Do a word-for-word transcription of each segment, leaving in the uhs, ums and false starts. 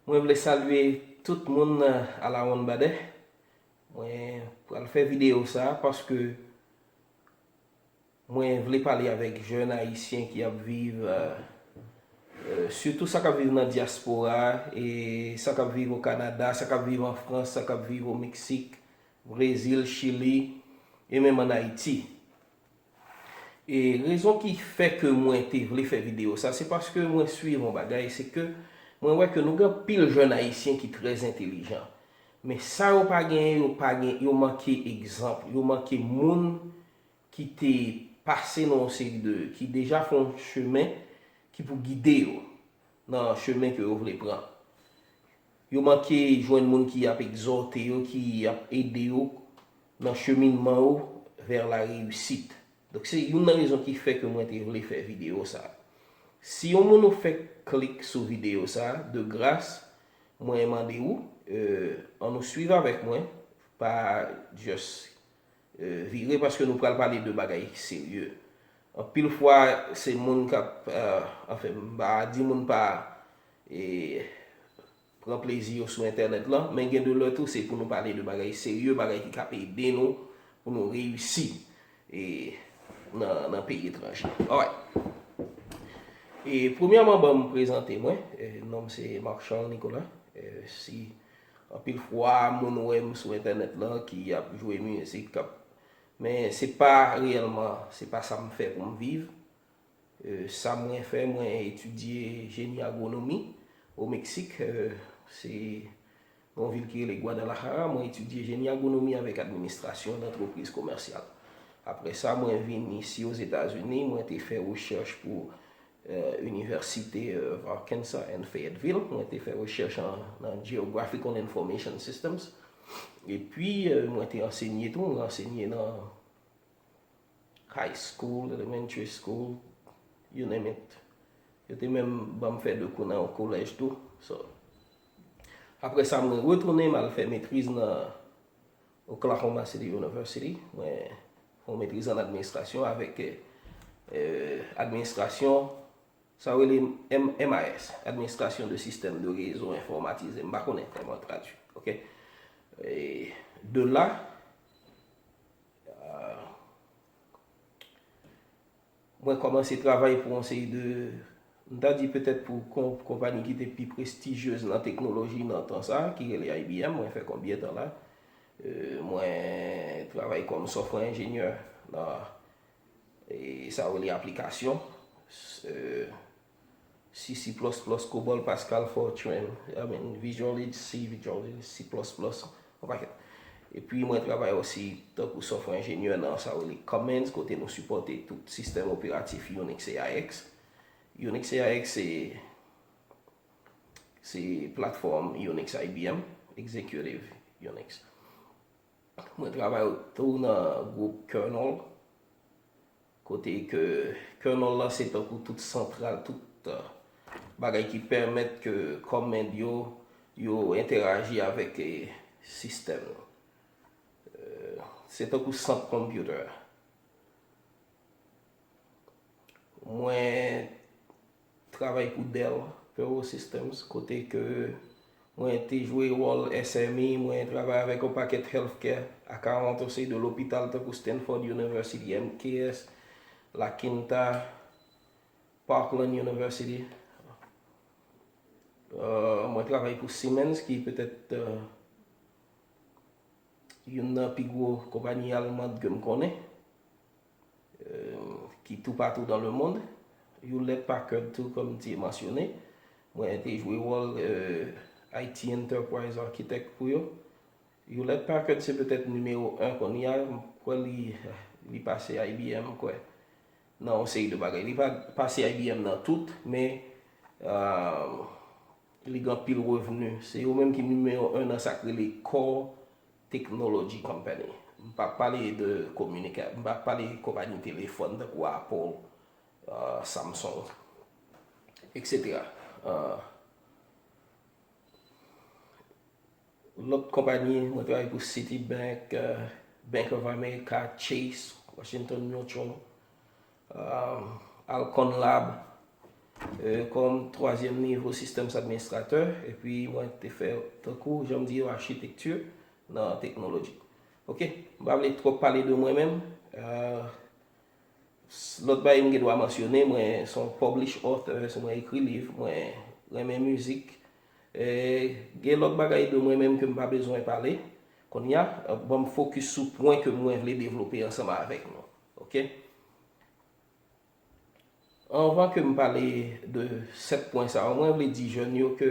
Mwen vle salye tout moun, euh, alawonn badè. Mwen pral fè videyo sa paske mwen vle pale avèk jèn ayisyen ki ap viv, euh, euh, sitou sa k ap viv nan dyaspora, e sa k ap viv o Kanada, sa k ap viv an Frans, sa k ap viv o Meksik, Brezil, Chili, e menm ann Ayiti. E rezon ki fè ke mwen te vle fè videyo sa, se paske mwen swiv yon bagay, se ke mwen wè ke nou gen anpil jèn ayisyen ki trè entelijan. Men sa yo pa genyen, yo pa gen, yo manke egzanp, yo manke moun ki te pase nan yon seri de, ki deja fè yon chemen ki pou gide yo nan chemen ke yo vle pran. Yo manke jwenn moun ki ap egzòte yo, ki ap ede yo nan cheminman yo vè la reyisit. Donk, se youn nan rezon ki fè ke mwen te vle fè videyo sa. Si yon moun ou fè klik sou videyo sa, de gras, mwen mande ou, euh, ann nou swiv avèk mwen, pa just, euh, vire paske nou pral pale de bagay serye. Anpil fwa, se moun k ap, euh, anfen, m pa di moun pa, e, pran plezi yo sou entènèt lan, men gen de lè tou, se pou nou pale de bagay serye, bagay ki k ap ede nou pou nou reyisi, e, nan, nan peyi etranje. Alright. E, premyèman, ban m prezante mwen. E, non m se Marc Charles Nicolas. E, si anpil fwa moun wè m sou entènèt lan ki ap jwe mizik, k ap, men se pa reyèlman, se pa sa m fè pou m viv. Euh, sa mwen fè, mwen etidye jeni agwonomi o Meksik. Euh, se yon vil ki rele Guadalajara. Mwen etidye jeni agwonomi avèk administrasyon dantrepriz komèsyal. Apre sa, mwen vin isi Ozetazini, mwen te fè rechèch pou, euh, Inivèsite, euh, Arkansas and Fayetteville. Mwen te fè rechèch an, nan Geographical Information Systems. Epi, euh, mwen te ansenye tou, mwen ansenye nan high school, elementary school, you name it. Yo te menm ban m fè de kou nan yon kolèj tou. So, apre sa, mwen retounen, m al fè metriz nan Oklahoma City University. Mwen fè yon metriz an administrasyon avèk, eh, administrasyon, sa yo rele M-, M I S, Administration de Système de Réseau Informatisé. M pa konnen kòman tradui, ok? E de la, ah, mwen kòmanse travay pou yon seri de, m ta di petèt pou kon-, konpayi ki te pi prestijyez nan teknoloji nan tan sa, ki rele I B M, mwen fè konbyen tan la. Euh, mwen travay kòm software enjenyè nan, e, sa yo rele aplikasyon, euh, C, C plus plus, COBOL, Pascal, Fortran, I mean, Visual C, Visual C plus plus, yon pakèt. Epi mwen travay osi tankou software enjenyè nan sa yo rele Commons, kote nou sipòte tout sistèm operatif Unix A I X. Unix A I X se, se platfòm Unix I B M, Executive Unix. Mwen travay tou nan gwoup kernel, kote ke kernel lan se tankou tout santral, tout, euh, bagay ki pèmèt ke kòmand yo, yo entèraji avèk, eh, sistèm nan. Euh, se tankou sant konpitè. Mwen travay pou Dell Perot Systems, kote ke mwen te jwe wòl S M E, mwen travay avèk yon pakèt healthcare account, yon seri de lopital tankou Stanford University, M K S, La Quinta, Parkland University. Euh, mwen travay pou Siemens, ki petèt, euh, youn nan pi gwo konpayi alman ke m konnen, euh, ki toupatou dans le monde. Hewlett Packard tou, kòm m te mansyone. Mwen te jwe wòl, euh, I T Enterprise Architect pou yo. Hewlett Packard se petèt nimewo en kounye a, m kwè li, li pase I B M, m kwè, nan yon seri de bagay. Li pa pase I B M nan tout, men, euh, li gen anpil revni. Se yo menm ki nimewo en nan sa k rele core technology company. M p ap pale de kominika-, m p ap pale konpayi telefòn tankou Apple, euh, Samsung, et cetera. Euh, lòt konpayi, mwen travay pou Citibank, euh, Bank of America, Chase, Washington Mutual, euh, Alcon Lab, euh, kòm twazyèm nivo systems administrateur, epi mwen te fè tankou, jan m di yo, architecture nan technology. Ok, m pa vle twòp pale de mwen menm. Euh, s- lòt bagay m gen dwa mansyone, mwen se yon publish author, mwen ekri liv, mwen renmen mizik. E gen lòt bagay de mwen menm ke m pa bezwen pale. Kounye a, ban m fokis sou pwen ke mwen vle devlope ansanm avèk nou. Ok? Anvan ke m pale de sèt pwen sa yo, mwen vle di jèn yo ke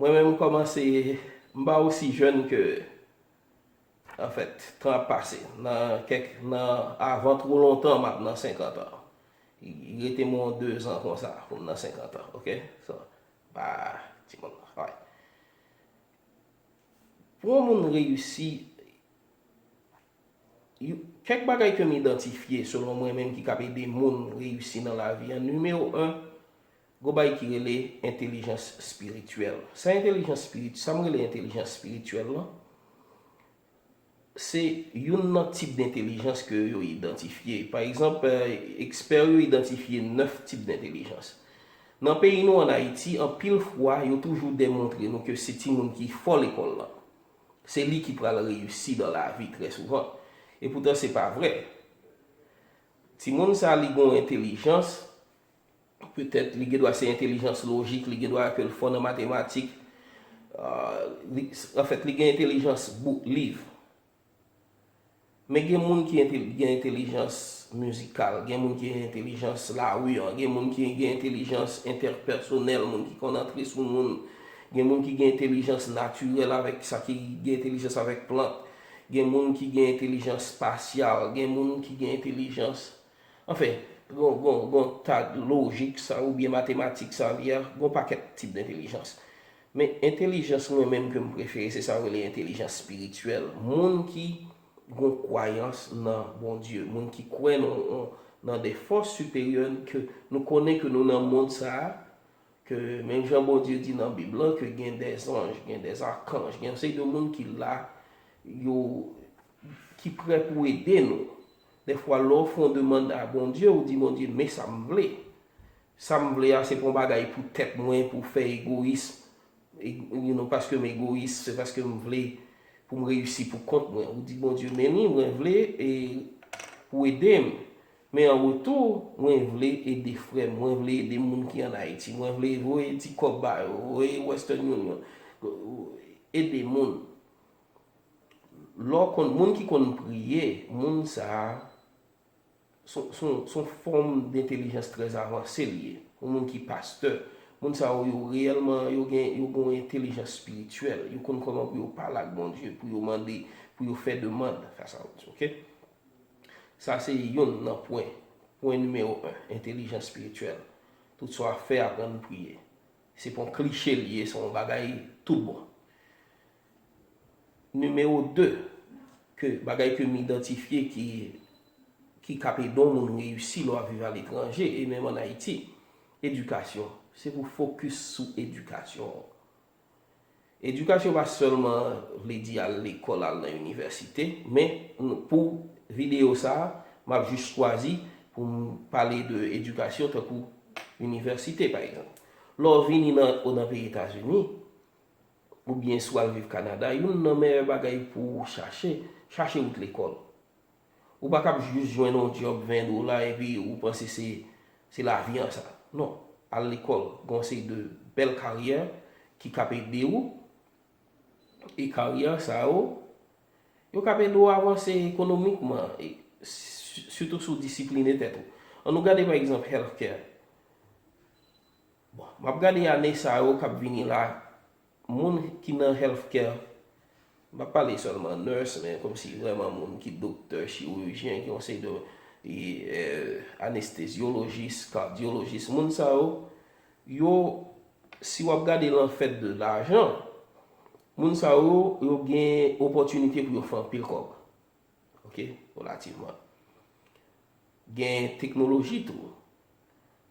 mwen menm m kòmanse, m pa osi jèn ke, anfèt, tan ap pase. Nan kèk, nan avan two lontan, m ap nan senkant an. I rete m yon de zan konsa pou m nan senkant an, ok? So, pa timoun nan. Alright. Pou yon moun reyisi, yo- kèk bagay ke m idantifye selon mwen menm ki kab ede moun reyisi nan lavi an, nimewo en, gon bagay ki rele entelijans espirityèl. Sa entelijans espirityèl, sa m rele entelijans espirityèl lan, se youn nan tip dentelijans ke yo idantifye. Pa egzanp, eh, ekspè yo idantifye nèf tip dentelijans. Nan peyi nou, ann Ayiti, anpil fwa, yo toujou demontre nou ke se timoun ki fò lekòl lan. Se li ki pral reyisi dan lavi trè souvan. E poutan, se pa vrè. Timoun sa, li gon entelijans, petèt, li gen dwa se entelijans lojik, li gen dwa ke l fò nan matematik. Ah, li, anfèt, li gen entelijans bout liv. Men gen moun ki ente- gen entelijans mizikal, gen moun ki gen entelijans lari an, gen moun ki gen entelijans entèpèsonèl, moun ki konn antre sou moun, gen moun ki gen entelijans natirèl avèk sa ki gen entelijans avèk plant, gen moun ki gen entelijans espasyal, gen moun ki gen entelijans, anfen, gon, gon, gon ta lojik sa oubyen matematik sa li a, gon pakèt tip dentelijans. Men entelijans mwen menm ke m prefere, se sa yo rele entelijans espirityèl. Moun ki gon kwayans nan Bondye, moun ki kwè nan, nan de fòs siperyè ke nou konnen ke nou nan mond sa a, ke menm jan Bondye di nan Bib lan, ke gen de zanj, gen de akanj, gen yon seri de moun ki la, yo, ki prè pou ede nou. Dèfwa, lè w fè yon demann a Bondye, ou di Bondye, men sa m vle. Sa m vle a, se pa yon bagay pou tèt mwen, pou fè egoyis. E, you know, paske m egoyis, se paske m vle pou m reyisi pou kont mwen. Ou di, Bondye, men li, mwen vle e pou ede m. Men an retou, mwen vle ede frè m, mwen vle ede moun ki ann Ayiti, mwen vle voye ti kòb ba yo, voye Western Union, ede moun. Lè w konn, moun ki konn priye, moun sa a, se yon, se yon, se yon fòm dentelijans trè avanse li ye. Yon moun ki pastè, moun sa yo, yo reyèlman, yo gen, yo gen yon entelijans espirityèl. Yo konn kòman pou yo pale ak Bondye, pou yo mande, pou yo fè demann, fas a Bondye, ok? Sa se youn nan pwen, pwen nimewo en, entelijans espirityèl. Tout sa w ap fè, aprann priye. Se pa yon kliche li ye, se yon bagay tout bon. Nimewo de, ke bagay ke m idantifye ki, ki kab ede yon moun reyisi lè w ap viv aletranje e menm ann Ayiti, edikasyon. Se pou fokis sou edikasyon. Edikasyon pa sèlman vle di al lekòl, al nan inivèsite, men n- pou videyo sa a, m ap jis chwazi pou m pale de edikasyon tankou inivèsite, pa egzanp. Lè w vini nan, nan peyi Etazini, oubyen si w al viv Kanada, youn nan meyè bagay pou w chache, chache wout lekòl. Ou pa kab jis jwenn yon djòb ven dola epi ou panse se, se lavi an sa. Non, al lekòl, gon seri de bèl karyè ki kab ede ou. E karyè sa yo, yo kab ede w avanse ekonomikman, e si- sitou si w disipline tèt ou. Ann nou gade pa egzanp healthcare. Bon, m ap gade ane sa yo k ap vini la, moun ki nan healthcare, m pa pale sèlman nurse, men kòmsi vrèman moun ki doktè, chirijyen, ki yon seri de e, eh, anestezyolojis, kadyolojis, moun sa yo, yo, si w ap gade lan fèt de lajan, moun sa yo, yo gen opòtinite pou yo fè anpil kòb. Ok, relativman. Gen teknoloji tou.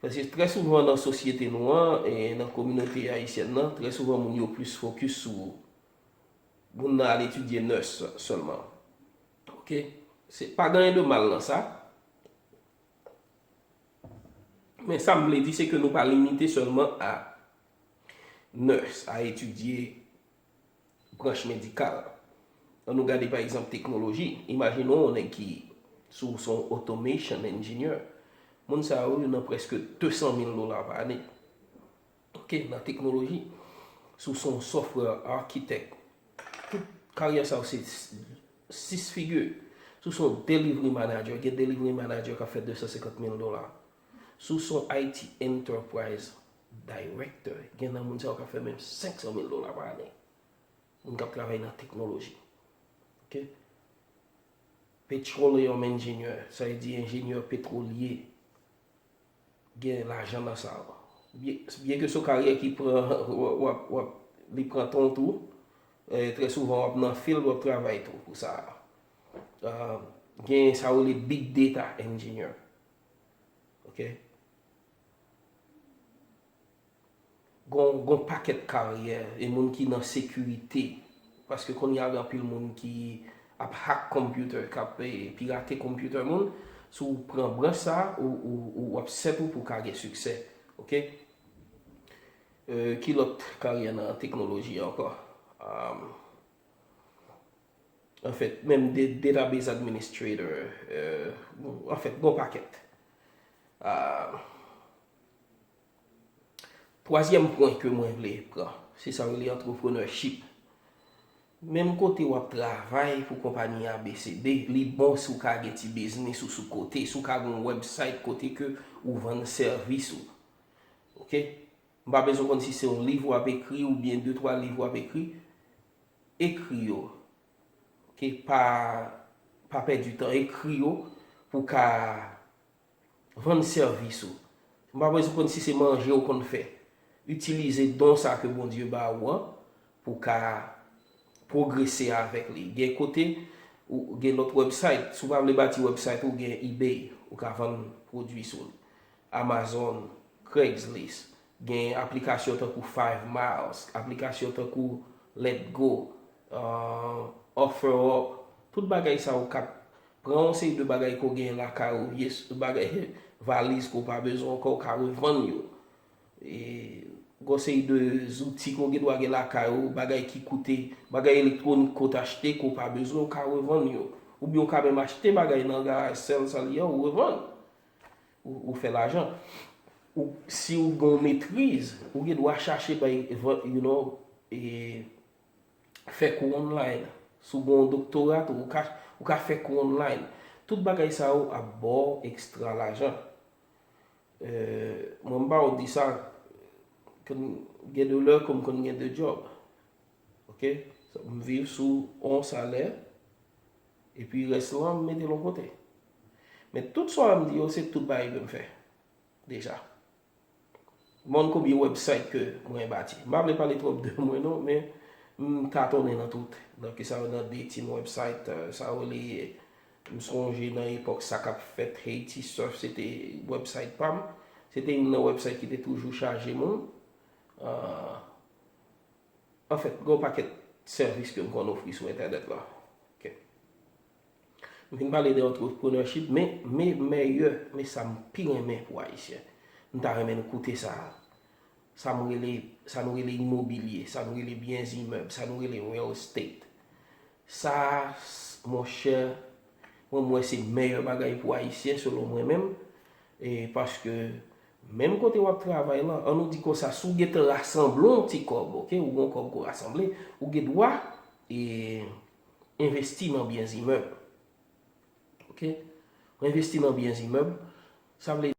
Paske trè souvan nan sosyete nou an, e nan kominote ayisyèn nan, trè souvan moun yo plis fokis sou moun nan al etidye nurse sèlman. Ok? Se pa gen anyen de mal nan sa. Men sa m vle di, se ke nou pa limite sèlman a nurse, a etidye branch medikal. Ann nou gade, pa egzanp, teknoloji. Imajine w yon nèg ki, si w se yon automation engineer, moun sa yo, yo nan prèske de san mil dola pa ane. Ok, nan teknoloji. Si w se yon software architect, tout karyè sa yo se sis figi. Si w se yon delivery manager, gen delivery manager k ap fè de san senkant mil dola. Si w se yon I T enterprise director, gen nan moun sa yo k ap fè menm senk san mil dola pa ane. Moun k ap travay nan teknoloji. Ok? Petroleum engineer, sa vle di enjenyè petwolye, gen lajan nan sa. Byen, byen ke se yon karyè ki pran, w ap, w ap, li pran tan w tou. Eh, trè souvan, w ap nan field, w ap travay tou pou sa. Ah, gen sa yo rele big data engineer. Ok? Gon, gon pakèt karyè, e moun ki nan sekirite. Paske kounye a gen anpil moun ki ap hack computer, k ap, eh, pirate computer moun. Si w pran branch sa, ou, ou, ou, w ap set ou pou w ka gen siksè. Ok? Eh, ki lòt karyè nan teknoloji ankò? Um, anfèt, menm de, database administrator, eh, anfèt, gon pakèt. Ah, twazyèm pwen ke mwen vle pran, se sa yo rele entrepreneurship. Menm kote w ap travay pou konpayi A B C D, li bon si w ka gen ti biznis ou sou kote, si w ka gen yon website kote ke ou vann sèvis ou. Ok? M pa bezwen konn si se yon liv w ap ekri oubyen de twa liv w ap ekri. Ekri yo. Ok? Pa, pa pèdi tan. Ekri yo pou w ka vann sèvis ou. M pa bezwen konn si se manje ou konn fè. Itilize don sa ke Bondye ba ou an pou w ka pwogrese avèk li. Gen kote, ou gen lòt website. Si w pa vle bati website ou, gen eBay. Ou ka vann pwodui sou li. Amazon, Craigslist. Gen aplikasyon tankou Five Miles, aplikasyon tankou Let Go, uh, OfferUp. Tout bagay sa ou ka pran yon seri de bagay ke w gen lakay ou, vye s-, bagay, valiz ke w pa bezwen ankò, ou ka revann yo. E, gon seri de zouti ke w gen dwa gen lakay ou, bagay ki koute, bagay elektwonik ke w t achte ke w pa bezwen, ou ka revann yo. Oubyen w ka menm achte bagay nan garaj, sèl sa l ye a, ou revann. Ou, ou fè lajan. Ou, si ou gen yon metriz, ou gen dwa chache bay, you know, e, fè kou online. Si w gen yon doktora tou, ou ka, ou ka fè kou online. Tout bagay sa yo ap ba w ekstra lajan. Eh, mwen m pa w di sa, konn gen de lè ke m konn gen de djòb. Ok? M viv sou yon salè, epi rès lan m mete l yon kote. Men tout sa m di yo, se tout bagay ke m fè deja. M konn konbyen website ke mwen bati. M pa vle pale twòp de mwen non, men m tatonnen nan tout. Donk sa yo nan dating website, euh, sa yo rele, m sonje nan epòk sa k ap fèt Haiti Surf, se te website pa m. Se te youn nan website ki te toujou chaje moun. Euh, Anfèt, gen yon pakèt sèvis ke m konn ofri sou entènèt la. Ok. M fin pale de entrepreneurship, men, men mèyè, men sa m pi renmen pou Ayisyen. M ta renmen nou koute sa. Sa m rele, sa nou rele imobilye, sa nou rele byen imèb, sa nou rele real estate. Sa, s-, monchè, mwen, m wè se mèyè bagay pou Ayisyen, selon mwen menm. E paske, menm kote w ap travay lan, an nou di konsa, si w gentan rasanble yon ti kòb, ok, ou gen yon kòb ke w rasanble, ou gen dwa, e, envesti nan byen imèb. Ok? Ou envesti nan byen imèb, sa vle